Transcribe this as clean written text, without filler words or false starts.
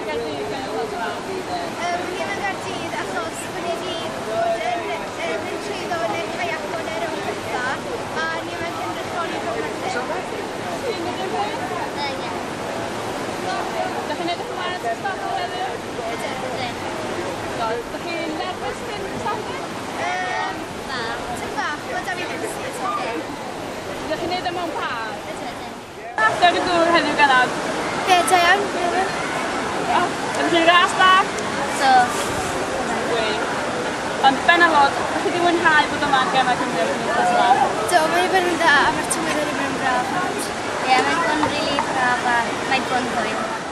yng Nghaerdydd penwythnos yma? Ni yma yng Nghaerdydd achos bod ni wedi bod yn mynd trwyddo yn y caiaco yn y rownd dwytha a ni yma'n cynrychioli Bro Myrddin. Ti'n mynd i'r peth? Ie. Dych chi'n edrych ymlaen at cystadlu heddiw? Ydyn. Ydyn. Do. Dych chi'n nerfus cyn cystadlu? Bach. Tym bach, ond da fi ddim sydd. Ydych chi'n neud e mewn pâr? Ydyn. Ras y dŵr heddiw Gennad? Ie, da iawn. Ydych chi'n ras da? So. Gwych. Ond ben fod, ydych chi wedi mwynhau bod yma yn Gemau Cymru ar y penwythnos yma? Do, mae wedi bod yn dda a mae'r tywydd wedi bod yn braf. Ie, mae'n bod yn rili braf a mae'n bod yn hwyl.